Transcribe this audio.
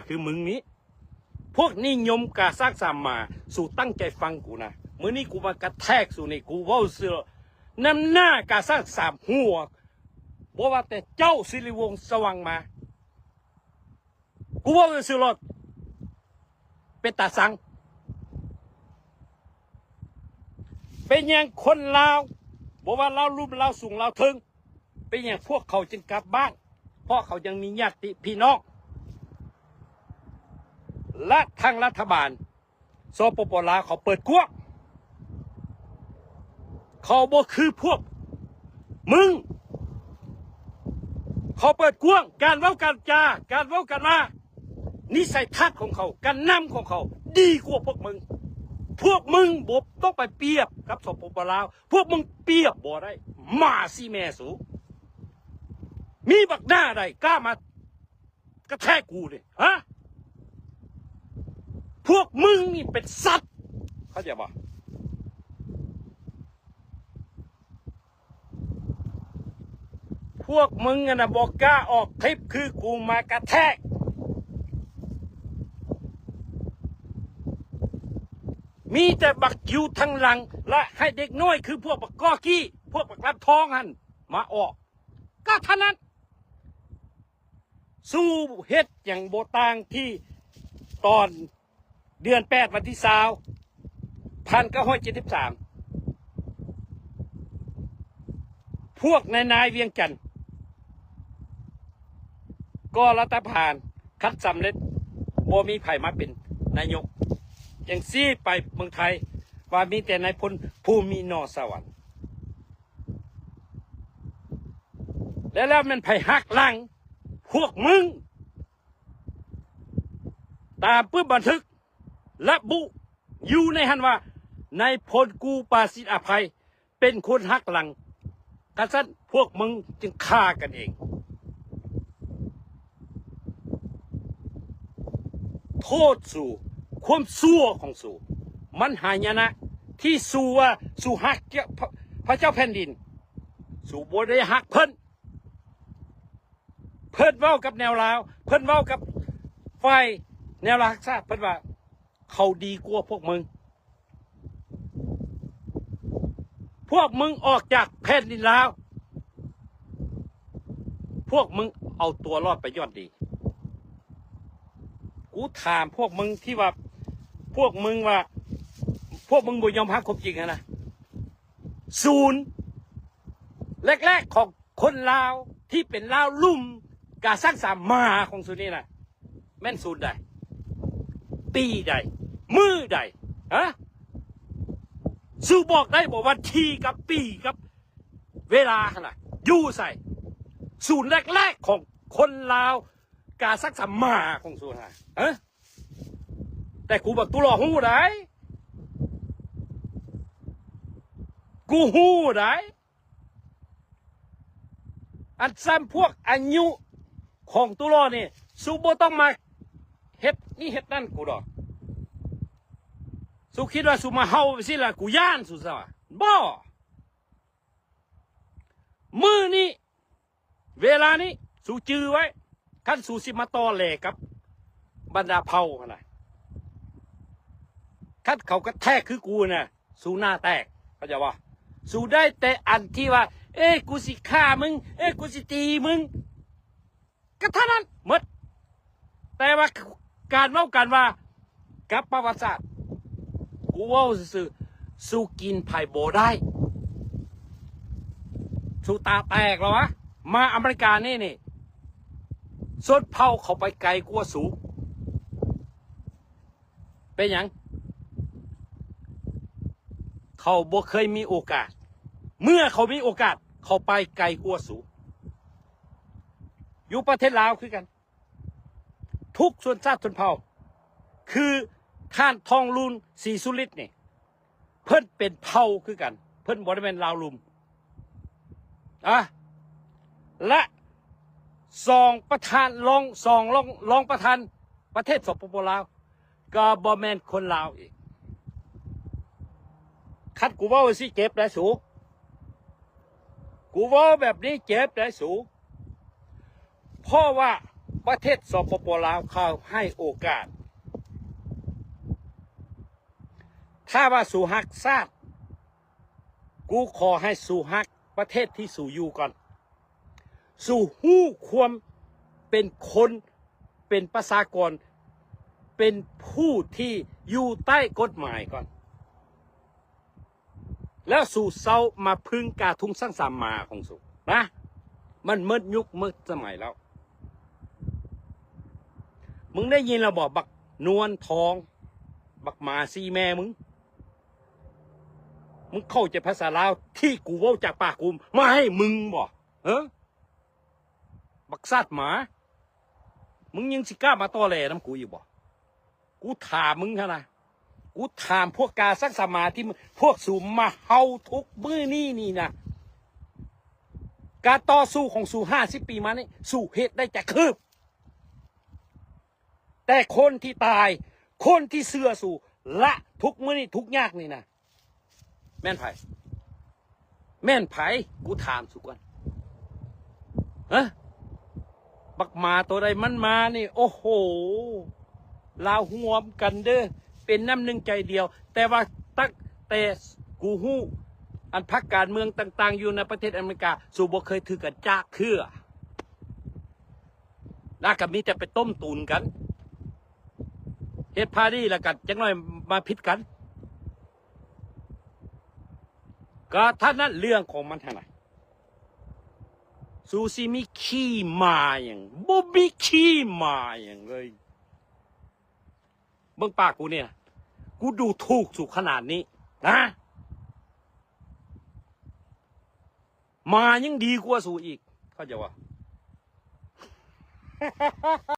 ຄືມຶງນີ້ ພວກນິຍົມກາສ້າງສາມມາ. ສູຕັ້ງໃຈຟັງກູນະ, ມື້ນີ້ກູມາກະແທກສູນີ້. ກູເວົ້າຊື່ ນຳໜ້າກາສ້າງສາມຫົວ, ບໍ່ວ່າແຕ່ເຈົ້າສິລິວົງສະຫວ່າງມາ, ກູເວົ້າຊື່ໂລດ, ເປັນຕາຊັງ. ເປັນຫຍັງຄົນລາວ, ບໍ່ວ່າລາວລຸ່ມ, ລາວສູງ, ລາວເທິງ, ເປັນຫຍັງພວກເຂົາຈຶ່ງກັບບ້ານ? ເພາະເຂົາຍັງມີຍາດຕິພີ່ນ້ອງ ແລະ ທາງລັດຖະບານ ສປປ ລາວ ເຂົາເປີດກວ້າງ. ເຂົາບໍ່ຄືພວກມຶງ, ເຂົາເປີດກວ້າງ. ການເວົ້າການຈາ, ການເວົ້າການວ່າ, ນິໄສທັດຂອງເຂົາ, ການນຳຂອງເຂົາ ດີກວ່າພວກມຶງ. ພວກມຶງບໍ່ຕ້ອງໄປປຽບກັບ ສປປ ລາວ. ພວກມຶງປຽບບໍ່ໄດ້. ໝາສີ່ແມ່ສູ, ມີບັກໜ້າໃດກ້າມາກະແທກກູນີ້ ຮະ? ພວກມຶງນີ້ເປັນສັດ, ເຂົ້າໃຈບໍ່? ພວກມຶງຫັ້ນນະ ບໍ່ກ້າອອກຄລິບຄືກູມາກະແທກ. ມີແຕ່ບັກຢູ່ທາງຫຼັງ ແລະ ໃຫ້ເດັກນ້ອຍຄືພວກບັກກໍກີ້, ພວກບັກລຳທອງຫັ້ນມາອອກ, ກໍເທົ່ານັ້ນ. ສູເຮັດຫຍັງບໍ່ຕ່າງທີ່ຕອນເດືອນແປດ ວັນທີຊາວ ພັນເກົ້າຮ້ອຍເຈັດສິບສາມ ພວກນາຍນາຍວຽງຈັນກໍ່ລັດຖະບານ, ຄັນສຳເລັດບໍ່ມີໃຜມາເປັນນາຍົກ. ຈັ່ງຊີ້ໄປເມືອງໄທວ່າມີແຕ່ນາຍພົນພູມີໜໍ່ສະຫວັນ. ແລ້ວ ແລ້ວແມ່ນໃຜຫັກຫຼັງ? ພວກມຶງ. ຕາມປຶ້ມບັນທຶກລະບຸຢູ່ໃນຫັ້ນວ່າ ນາຍພົນກູປາສິດອະໄພເປັນຄົນຫັກຫຼັງ. ຄັນຊັ້ນພວກມຶງຈຶ່ງຂ້າກັນເອງ. ໂທດສູ, ຄວາມຊົ່ວຂອງສູ, ມັນຫາຍະນະທີ່ສູວ່າສູຮັກເຈົ້າ, ພະ, ພະເຈົ້າແຜ່ນດິນ. ສູບໍ່ໄດ້ຮັກເພິ່ນ. ເພິ່ນເວົ້າກັບແນວລາວ, ເພິ່ນເວົ້າກັບຝ່າຍແນວລາວຮັກຊາດ, ເພິ່ນວ່າເຂົາດີກວ່າພວກມຶງ. ພວກມຶງອອກຈາກແຜ່ນດິນລາວ, ພວກມຶງເອົາຕົວລອດໄປຍ້ອນດີ. ກູຖາມພວກມຶງທີ່ວ່າ ພວກມຶງວ່າ ພວກມຶງບໍ່ຍອມຮັບຄວາມຈິງຫັ້ນນະ, ສູນແລກໆຂອງຄົນລາວທີ່ເປັນລາວລຸ່ມກາສ້າງສາມມາຂອງສູນີ້ນະ ແມ່ນສູນໃດ? ປີໃດ? ມື້ໃດ? ຮະ? ສູບອກໄດ້ບໍ່ ວັນທີກັບປີກັບເວລາຫັ້ນນະ ຢູ່ໃສ? ສູນແລກໆຂອງຄົນລາວກາສັກສຳມາຂອງສູຫັ້ນນະ ຮະ? ແຕ່ກູບັກຕຸຫຼໍຮູ້ໄດ໋ ກູຮູ້ໄດ໋. ອັນຊ້ຳພວກອາຍຸຂອງຕຸຫຼໍນີ້ ສູບໍ່ຕ້ອງມາເຮັດນີ້ເຮັດນັ້ນກູດອກ. ສູຄິດວ່າສູມາເຫົ່າໄປຊີ້ລະ ກູຢ້ານສູຊະຫວາ? ບໍ່. ມື້ນີ້ ເວລານີ້ ສູຈື່ໄວ້, ຄັນສູຊິມາຕໍ່ແຫຼກັບບັນດາເຜົ່າຫັ້ນນະ, ຄັນເຂົາກະແທກຄືກູນະ ສູໜ້າແຕກ, ເຂົ້າໃຈບໍ່? ສູໄດ້ແຕ່ອັນທີ່ວ່າ ເອີ ກູຊິຂ້າມຶງ, ເອີ ກູຊິຕີມຶງ, ກະເທົ່ານັ້ນໝົດ. ແຕ່ວ່າການເວົ້າກັນວ່າ ກັບປະຫວັດສາດ ກູເວົ້າຊື່ໆ, ສູກິນໃຜບໍ່ໄດ້. ສູຕາແຕກແລ້ວຫວາ? ມາອາເມລິການີ້ນີ້ ຊົນເຜົ່າເຂົາໄປໄກກວ່າສູ. ເປັນຫຍັງ? ເຂົາບໍ່ເຄີຍມີໂອກາດ. ເມື່ອເຂົາມີໂອກາດ ເຂົາໄປໄກກວ່າສູ. ຢູ່ປະເທດລາວຄືກັນ. ທຸກຊົນຊາດຊົນເຜົ່າ ຄືທ່ານທອງລຸນ ສີສຸລິດນີ້ ເພິ່ນເປັນເຜົ່າຄືກັນ, ເພິ່ນບໍ່ໄດ້ແມ່ນລາວລຸ່ມ. ອະ ແລະ ສອງປະທານ ລອງ ສອງ ລອງ ລອງປະທານປະເທດ ສປປ ລາວ ກໍບໍ່ແມ່ນຄົນລາວອີກ. ຄັນກູເວົ້າຈັ່ງຊີ້ເຈັບໄດ໋ສູ, ກູເວົ້າແບບນີ້ເຈັບໄດ໋ສູ. ເພາະວ່າ ປະເທດ ສປປ ລາວ ເຂົາໃຫ້ໂອກາດ. ຖ້າວ່າສູຮັກຊາດ, ກູຂໍໃຫ້ສູຮັກປະເທດທີ່ສູຢູ່ກ່ອນ. ສູຮູ້ຄວາມເປັນຄົນ, ເປັນປະຊາກອນ, ເປັນຜູ້ທີ່ຢູ່ໃຕ້ກົດໝາຍກ່ອນ. ແລ້ວສູເຊົາມາພຶງກາທຸງສັງສາມາຂອງສູນະ. ມັນໝົດຍຸກໝົດສະໄໝແລ້ວ. ມຶງໄດ້ຍິນແລ້ວບໍ່ ບັກນວນທອງ, ບັກໝາຊີ້ແມ່ມຶງ? ມຶງເຂົ້າໃຈພາສາລາວທີ່ກູເວົ້າຈາກປາກກູມາໃຫ້ມຶງບໍ່? ເອີ ບັກຊາດໝາ, ມຶງຍັງຊິກ້າມາຕໍແຫຼນຳກູອີກບໍ່? ກູຖາມມຶງຫັ້ນນະ, ກູຖາມພວກກາສັງສາມາທີ່ພວກສູມາເຮົາທຸກມື້ນີ້ນີ້ນະ, ການຕໍ່ສູ້ຂອງສູຫ້າສິບປີມານີ້ ສູເຮັດໄດ້ຈັກຄືບ? ແຕ່ຄົນທີ່ຕາຍ, ຄົນທີ່ເຊື່ອສູ ລະທຸກມື້ນີ້ທຸກຍາກນີ້ນະ ແມ່ນໃຜ? ແມ່ນໃຜ? ກູຖາມສູກ່ອນ. ຮະ? ບັກໝາໂຕໃດມັນມານີ້, ໂອ້ໂຫ, ລາວຮ່ວມກັນເດີ້, ເປັນນ້ຳໜຶ່ງໃຈດຽວ. ແຕ່ວ່າຕັ້ງແຕ່ກູຮູ້, ອັນພັກການເມືອງຕ່າງໆຢູ່ໃນປະເທດອາເມລິກາ, ສູບໍ່ເຄີຍຖືກັນຈັກເທື່ອ. ລະກະມີແຕ່ໄປຕົ້ມຕຸນກັນ, ເຮັດພາດີ ລະກະຈັກໜ້ອຍມາຜິດກັນ. ກະເທົ່ານັ້ນເລື່ອງຂອງມັນຫັ້ນນະ. ສູຊິມີຂີ້ໝາຫຍັງ? ບໍ່ມີຂີ້ໝາຫຍັງເລີຍ. ເບິ່ງປາກກູນີ້ນະ, ກູດູຖູກສູຂະໜາດນີ້ນະ. ໝາຍັງດີກວ່າສູອີກ, ເຂົ້າໃຈບໍ່?